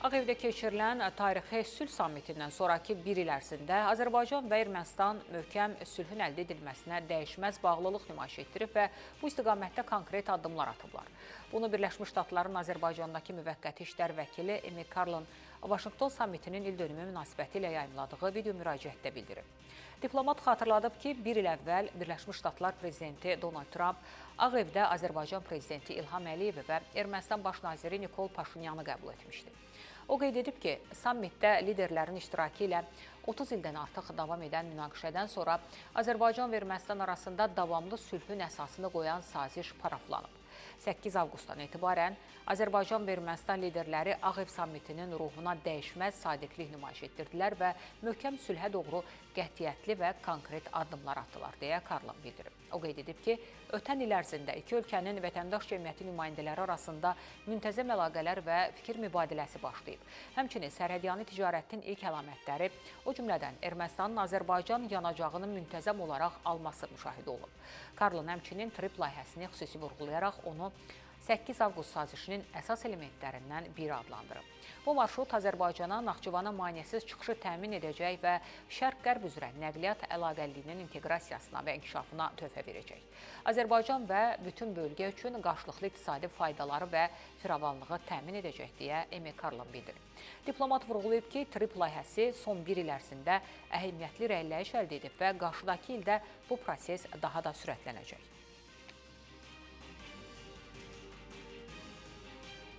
Ağ Evdə keçirilən tarixi sülh sammitindən sonrakı bir il ərzində Azərbaycan və Ermənistan möhkəm sülhün əldə edilməsinə dəyişməz bağlılıq nümayiş etdirib və bu istiqamətdə konkret addımlar atıblar. Bunu Birləşmiş Ştatların Azərbaycandakı müvəqqəti işlər vəkili Amy Carlin Vaşinqton sammitinin ildönümü münasibəti ilə yayımladığı video müraciətdə bildirib. Diplomat xatırladıb ki, bir il əvvəl Birləşmiş Ştatlar prezidenti Donald Trump Ağ Evdə Azərbaycan prezidenti İlham Əliyevi və Ermənistan baş naziri Nikol Paşinyanı qəbul etmişdi. O qeyd edib ki, sammitdə liderlərin iştirakı ilə 30 ildən artıq davam edən münaqişədən sonra Azərbaycan və Ermənistan arasında davamlı sülhün əsasını qoyan saziş paraflanıb. 8 avqustdan etibarən Azərbaycan və Ermənistan liderləri Ağ Ev sammitinin ruhuna dəyişməz sadiqlik nümayiş etdirdilər və möhkəm sülhə doğru qətiyyətli və konkret addımlar atdılar, deyə Karlin bildirib. O qeyd edib ki, ötən il ərzində iki ölkənin vətəndaş cəmiyyəti nümayəndələri arasında müntəzəm əlaqələr və fikir mübadiləsi başlayıb. Həmçinin sərhədyanı ticarətin ilk əlamətləri, o cümlədən Ermənistanın Azərbaycan yanacağını müntəzəm olaraq alması müşahidə olunub. Karlin həmçinin TRIPP layihəsini xüsusi vurğulayaraq onu 8 avqust sazişinin əsas elementlərindən biri adlandırıb. Bu marşrut Azərbaycana Naxçıvana maneəsiz çıxışı təmin edəcək və şərq-qərb üzrə nəqliyyat əlaqəliliyinin inteqrasiyasına və inkişafına töhfə verəcək. Azərbaycan və bütün bölgə üçün qarşılıqlı iqtisadi faydaları və firavanlığı təmin edəcək, deyə Amy Carlin bildirib. Diplomat vurğulayıb ki, TRIPP layihəsi son bir il ərzində əhəmiyyətli irəliləyiş əldə edib və qarşıdakı ildə bu proses daha da sürətlənəcək.